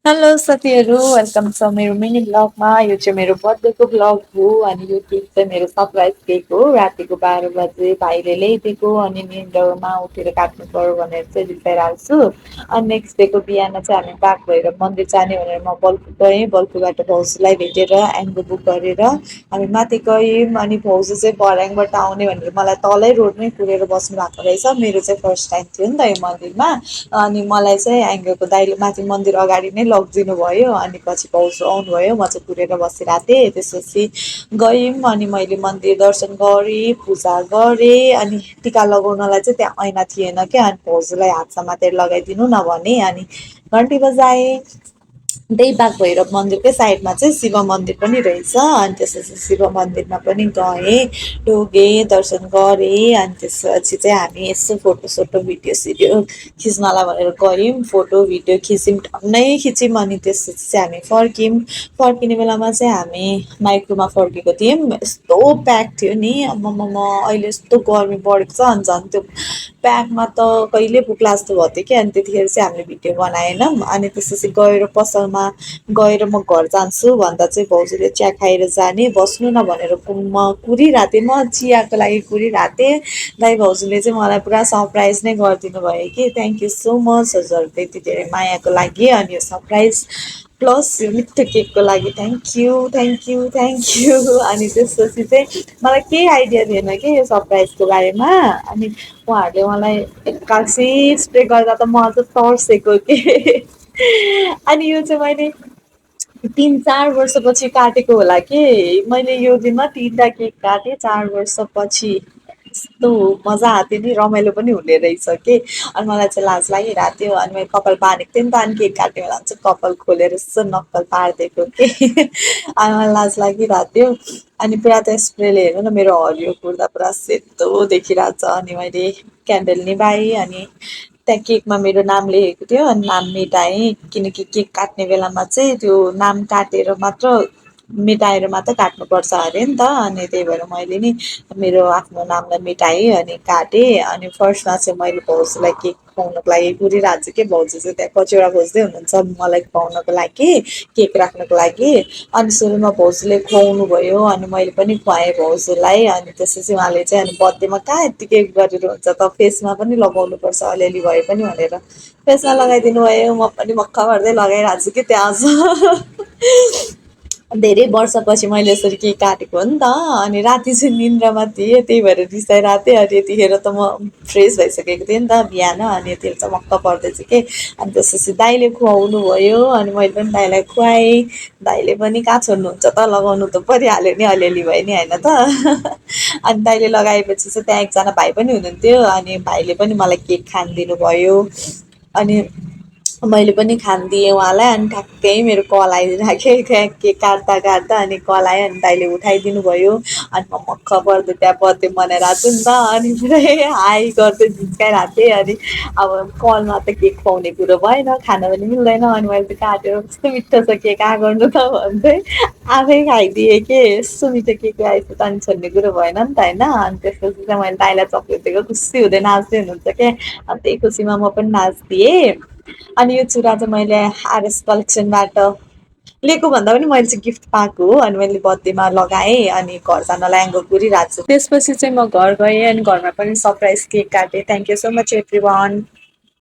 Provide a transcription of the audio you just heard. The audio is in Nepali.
हेलो साथीहरू, वेलकम छ मेरो मिनी ब्लगमा। यो चाहिँ मेरो बर्थडेको ब्लग हो अनि यो केक चाहिँ मेरो सरप्राइज केक हो। रातिको 12 बजे भाइले ल्याइदिएको अनि निन्द्रामा उठेर काट्नु पर्यो भनेर चाहिँ रिसाइरहेको छु। अनि नेक्स्ट डेको बिहान चाहिँ हामी बाग भएर मन्दिर जाने भनेर म बल्खु गएँ। बल्खुबाट भाउजूलाई भेटेर एङ्गो बुक गरेर हामी माथि गयौँ। अनि भाउजू चाहिँ भर्याङबाट आउने भनेर मलाई तलै रोडमै कुरेर बस्नु भएको रहेछ। मेरो चाहिँ फर्स्ट टाइम थियो नि त यो मन्दिरमा। अनि मलाई चाहिँ एङ्गोको दाइले माथि मन्दिर अगाडि नै लगिदिनु भयो। अनि पछि भाउजू आउनुभयो, म चाहिँ कुरेर बसिरहेको थिएँ। त्यसपछि गयौँ अनि मैले मन्दिर दर्शन गरेँ, पूजा गरेँ। अनि टिका लगाउनलाई चाहिँ त्यहाँ ऐना थिएन क्या। अनि भाउजूलाई हात समातेर लगाइदिनु न भने अनि घन्टी बजाएँ। त्यही बाग भैरव मन्दिरकै साइडमा चाहिँ शिव मन्दिर पनि रहेछ। अनि त्यसपछि शिव मन्दिरमा पनि गएँ, ढोगेँ, दर्शन गरेँ। अनि त्यसपछि चाहिँ हामी यसो फोटोसोटो भिडियो सिडियो खिच्नलाई भनेर गयौँ। फोटो भिडियो खिच्यौँ, टन्नै खिच्यौँ। अनि त्यसपछि चाहिँ हामी फर्क्यौँ। फर्किने बेलामा चाहिँ हामी माइक्रोमा फर्केको थियौँ। यस्तो प्याक थियो नि, आम्मामा अहिले यस्तो गर्मी बढेको छ। अनि झन् त्यो प्याकमा त कहिले पुग्ला जस्तो भएको थियो कि। अनि त्यतिखेर चाहिँ हामीले भिडियो बनाएनौँ। अनि त्यसपछि गएर पसलमा गएर म घर जान्छु भन्दा चाहिँ भाउजूले चिया खाएर जाने, बस्नु न भनेर म कुरिरहेको थिएँ। म चियाको लागि कुरिरहेको थिएँ। दाइ भाउजूले चाहिँ मलाई पुरा सरप्राइज नै गरिदिनु भयो कि। थ्याङ्क यू सो मच हजुरहरूको यति धेरै मायाको लागि अनि यो सरप्राइज प्लस यो मिठो केकको लागि थ्याङ्क यू। अनि त्यसपछि चाहिँ मलाई केही आइडिया थिएन कि यो सरप्राइजको बारेमा। अनि उहाँहरूले मलाई एक्कासी स्प्रे गर्दा त म अझ तर्सेको कि। अनि यो चाहिँ मैले 3-4 वर्षपछि काटेको होला कि। मैले यो दिनमा 3टा केक काटेँ 4 वर्षपछि। यस्तो मजा आएको थियो नि, रमाइलो पनि हुने रहेछ कि। अनि मलाई चाहिँ लाज लागिरहेको थियो। अनि मैले कपाल बाँधेको थिएँ नि त। अनि केक काट्ने बेला चाहिँ कपाल खोलेर यसो नक्कल पारिदिएको कि। अनि मलाई लाज लागिरहेको थियो। अनि पुरा त स्प्रेले हेर्नु न मेरो हरियो कुर्दा पुरा सेतो देखिरहेको छ। अनि मैले क्यान्डल निभाएँ अनि त्यहाँ केकमा मेरो नाम लेखेको थियो अनि नाम मेटाएँ। किनकि केक काट्ने बेलामा चाहिँ त्यो नाम काटेर मात्र मेटाएर मात्र काट्नुपर्छ अरे नि त। अनि त्यही भएर मैले नि मेरो आफ्नो नामलाई मेटाएँ अनि काटेँ। अनि फर्स्टमा चाहिँ मैले भाउजूलाई केक खुवाउनको लागि कुरिरहेको छु कि। भाउजू चाहिँ त्यहाँ कचौरा खोज्दै हुनुहुन्छ मलाई खुवाउनको लागि, केक राख्नको लागि। अनि सुरुमा भाउजूले खुवाउनु भयो अनि मैले पनि खुवाएँ भाउजूलाई। अनि त्यसपछि उहाँले चाहिँ अनि बर्थडेमा कहाँ यति केक गरेर हुन्छ त, फेसमा पनि लगाउनुपर्छ अलिअलि भए पनि भनेर फेसमा लगाइदिनु भयो। म पनि मक्ख पर्दै लगाइरहेको छु कि त्यहाँ धेरै वर्षपछि मैले यसरी केक काटेको हो नि त। अनि राति चाहिँ निन्द्रामा थिएँ, त्यही भएर रिसाइरहेको थिएँ। अनि यतिखेर त म फ्रेस भइसकेको थिएँ नि त बिहान। अनि यतिखेर चाहिँ मक्क पर्दैछु कि। अनि त्यसपछि दाइले खुवाउनु भयो अनि मैले पनि दाइलाई खुवाएँ। दाइले पनि कहाँ छोड्नुहुन्छ त, लगाउनु त परिहाल्यो नि अलिअलि भए नि होइन त। अनि दाइले लगाएपछि चाहिँ त्यहाँ एकजना भाइ पनि हुनुहुन्थ्यो। अनि भाइले पनि मलाई केक खान दिनुभयो। अनि मैले पनि खानिदिएँ उहाँलाई। अनि ठ्याक्कै मेरो कल आइराख्यो क्या केक काट्दा काट्दा। अनि कल आयो अनि दाइले उठाइदिनु भयो। अनि म मक्ख पर्दै त्यहाँ बर्थडे मनाइरहेको छु नि त। अनि पुरै हाई गर्दै झिस्काइरहेको थिएँ। अनि अब कलमा त केक खुवाउने कुरो भएन, खान पनि मिल्दैन। अनि मैले चाहिँ काटेर कस्तो मिठो छ केक, आ गर्नु त भन्दै आफै खाइदिएँ कि। यस्तो मिठो केक आएछ त अनि छोड्ने कुरो भएन नि त होइन। अनि त्यसपछि चाहिँ मैले दाइलाई चक्लेट दिएको, खुसी हुँदै नाच्दै हुनुहुन्छ क्या। अनि त्यही खुसीमा म पनि नाचिदिएँ। अनि यो चुरा चाहिँ मैले आरएस कलेक्सनबाट लिएको भन्दा पनि मैले चाहिँ गिफ्ट पाएको हो। अनि मैले बर्थडेमा लगाएँ अनि घर जानलाई एङ्गो कुरिरहेको छु। त्यसपछि चाहिँ म घर गएँ अनि घरमा पनि सरप्राइज केक काटेँ। Thank you so much every one.